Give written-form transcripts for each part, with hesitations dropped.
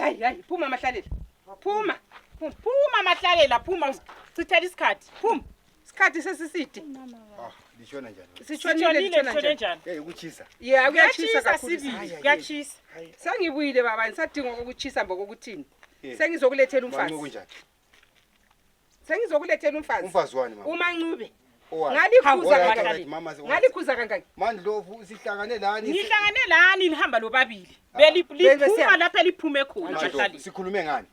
Hayi hayi, phuma Mahlalela. Phuma. Phuma. Phuma Mahlalela, phuma chithela isikhathi. Phuma. Isikhathi sesiside. Ah, litshona njani? Sitshonile Sitshonile litshona litshone njani? njani? Hey, ukutshisa. Yeah, kuyatshisa Kuyatshisa kakhulu. sibili, Hayi, hayi. kuyatshisa. Sengibuyile baba, ngisadinga ukuchisa mbokokuthini. Eh. Sengizokulethela Mancu umfazi. kunjani? Sengizokulethela umfazi. Umfazi wani mama? UMancube. Owani? Ngalikhuza Alright, kangaki? alright, mama. Ngalikhuza kangaki? Mandlovu sihlangane lani? Nihlangane lani nihamba lobabili. Beli Bese liphuma siya- lapha eliphume khona Mandlovu, Mahlalela. sikhulume ngani?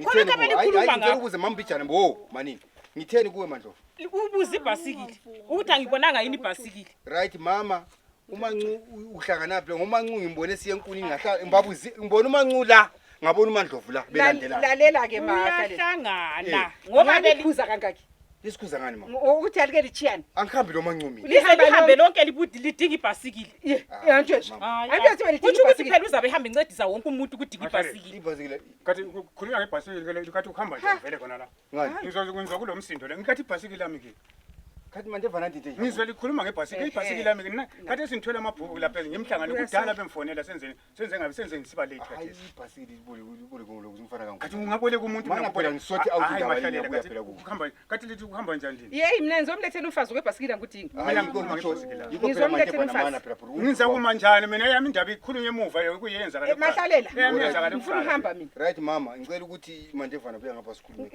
Khona Ngitheni kube kuwe? Hayi, likhuluma hayi, ngicela ngakho. ukubuza mambijana mbo, manini. Ngitheni kuwe Mandlovu? Ubuza ibhasikili. Ukuthi angibonanga yini ibhasikili. Right mama, uMancu uhlangana phi? NgoMancu ngimbone siye enkulini ngahlala ngibabuzi ngibona uMancu la, ngabona uMandlovu la belandelana. Lalela ke Mahlalela. Uyahlangana. Ngoba beli Ngalikhuza kangaki? Lisikhuza ngani mama? Ukuthi alike litshiyane. Angihambi lo Mancu mina. lize Lihambe lihambe lonke libudi lidinga ibhasikili. Ye, Ah, antsho. mama. Hayi, Antsho sibe lidinga Kutsho ukuthi ibhasikili. phela uzabe ehamba incedisa wonke umuntu ukudinga ibhasikili. Ibhasikili Kathi kukhulunywa ngebhasikili ke le kathi ukuhamba nje vele khona la. ngani? Ngizwa ngizwa kulo msindo le. Ngikathi ibhasikili lami ke. Khathi manje vana ndinte nje. Ngizwe likhuluma ngebhasikili, ibhasikili lami ke. Mina kathi sengithwele amabhuku lapha ngimhlangane kudala bemfonela senzeni senze ngabe senze ngisiba late Hayi khathesi. ibhasikili libole libole ngolokuthi umfana kangu. Kathi ungaboleka umuntu Mana mina phela ngisothi out Hayi, indaba Mahlalela, iyabuya kathi phela kuwe. Ukuhamba kathi lithi ukuhamba njani lini? Yeyi mina ngizomlethela umfazi kwebhasikili angikudingi. Hayi, Mina yikho ngikhuluma ngisho- ngebhasikili lami. yikho phela manje Ngizomlethela bana umfazi. mana phela bro. Ngizakuma njani mina yami indaba ikhulunywe emuva kuyenzakala. Eh, Mahlalela. Yami yenzakala Ngifuna uhamba mina. Right mama, ngicela ukuthi Mandevana buya ngapha sikhulume.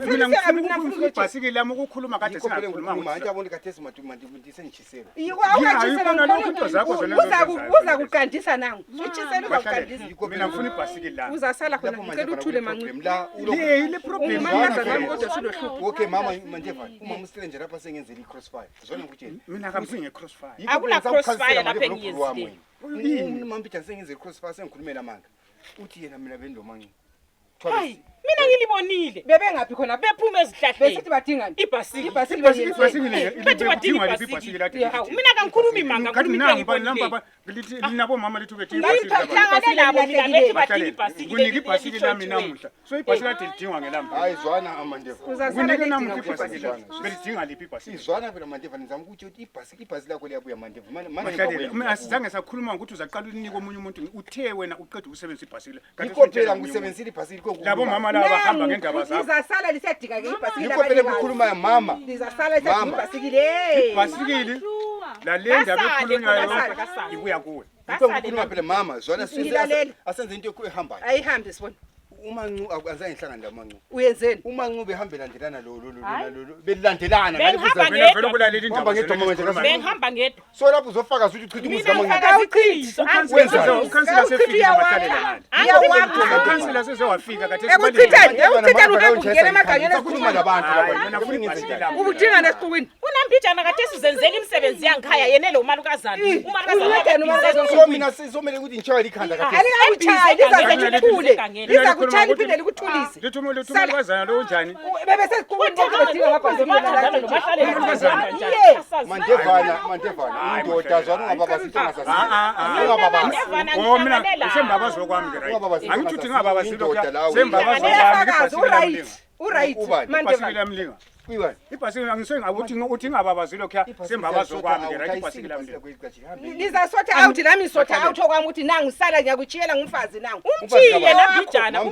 Mina ngifuna ukufuna ibhasikili lami ukukhuluma kade Yikho phela singakhuluma. ngikhuluma, anti yabona khathesi manje manje sengishiselwa. Yiko Hayi, awukatshisela khona lokhu into zakho zona ezenzayo. uza kuqandisa nangu. Utshisela uzakuqandisa. Yikho Mina ngifuna ibhasikili lami. Uzasala khona Lapho ngicela Mandevana uthule kune Mancu. problem la ulokhu- Le le problem. Ungumalukazana wami Zwana kodwa sulohlupho. Okay mama Mandevana, uma usele lapha sengenzela i-crossfire. Zona ngikutshela. Mina kamfuni nge-crossfire. Yikho Akula phela crossfire ngisakukhansela lapha Mandevana ubhulu wami engiyenzile. wena. Umambijana sengenzela i-crossfire sengikhulumela amanga. Uthi yena mina bendomancu. Hayi, mina ngilibonile. Bebengaphi khona? Bephuma ezihlahleni. Besithi badingani? Ibhasikili. Ibhasikili Ibhasikili beyenzeni? Bathi badinga lidinga liphi ibhasikili. ibhasikili ade Hawu, mina kangikhulumi manga, Kathi ngikhuluma mina into ngibani engiyibonileyo. namba lithi linabo mama lithi bethi Ngihlangane labo mina bethi badinga ibhasikili. Kunika ibhasikili lami namuhla. So ibhasikili ade lidingwa ngelami. Hayi zwana aMandevana. Uzasala Kunike lidinga namuhla ibhasikili. Zwana. Belidinga liphi ibhasikili? Izwana phela Mandevana ngizama ukuthi uthi ibhasikili ibhasi lakho liyabuya Mandevana. Mana mana Mahlalela, mina asizange sakhuluma ngokuthi uzaqala ulinike omunye umuntu. Uthe wena uqeda ukusebenzisa ibhasikili. Kanti Yikho phela usutshela omunye umuntu. ngikusebenzisile ibhasikili konke. Labo mama laba bahamba ngendaba zabo. Lizasala lisadinga ke ibhasikili. Yikho phela ngikhulumayo mama. Lizasala lisadinga Mama. ibhasikili. Hey. Ibhasikili lale ndaba Kasale, ekhulunywayo kasale, kasale. ibuya kuwe. Yikho ngikhuluma phela mama, zwana Ngilalele. asenze into ehambayo. Ayihambe sibone. Umancu azange ngihlangane la Mancu. Uyenzeni? Umancu behambe landelana lo lo lo lo lo belandelana. Bengihamba Mina vele ngedwa. ukulalela Uhamba indaba ngedwa mama nje zona. Bengihamba ngedwa. So lapho uzofakaza ukuthi uchitha umuzi Mina kaMancu. ngifakaza iqiniso. Wenzani? Ukhansila sefikile Mahlalela ngale. Ukhansila sezewafika khathesi Ekuchitheni, Mandevana, ekuchitheni mama, uhamba ungena emagangeni Ngisakhuluma labantu Hayi, laba. mina ngifuna ibhasikili lami. Ubudinga nesixukwini. Unambijana khathesi uzenzela imisebenzi yangikhaya yena lo malukazana. Umalukazana Uncedeni umalukazana? So mina sizomele ukuthi ngitshaywe ikhanda khathesi. Alikakutshayi lizaze likuthule. Lizakutshayi liphinde likuthulise. Lithi umuntu umalukazana lo unjani? Bebesesixukwini bonke bedinga amabhasikili. Ye. Mandevana, Mandevana, indoda zwana ungababasi into ongazaziyo. Ungababasi. Oh mina usembabazi okwami ke right. Ungababasi into Angithi uthi ngingababasi Indoda lokho. lawe. Sembabazi okwami Uyafakaza ibhasikili lami uright. linga. Uright. Ubani? Ibhasikili Mandevana. lami linga. Kuyiwani? Ibhasikili angiswe ngakuthi uthi ngingababasi lokho sembabazi okwami ke right ibhasikili lami linga. Lizasotha out nami ngisotha out okwami ukuthi nangu sala ngiyakutshiyela ngumfazi nangu. Umtshiye nambijana.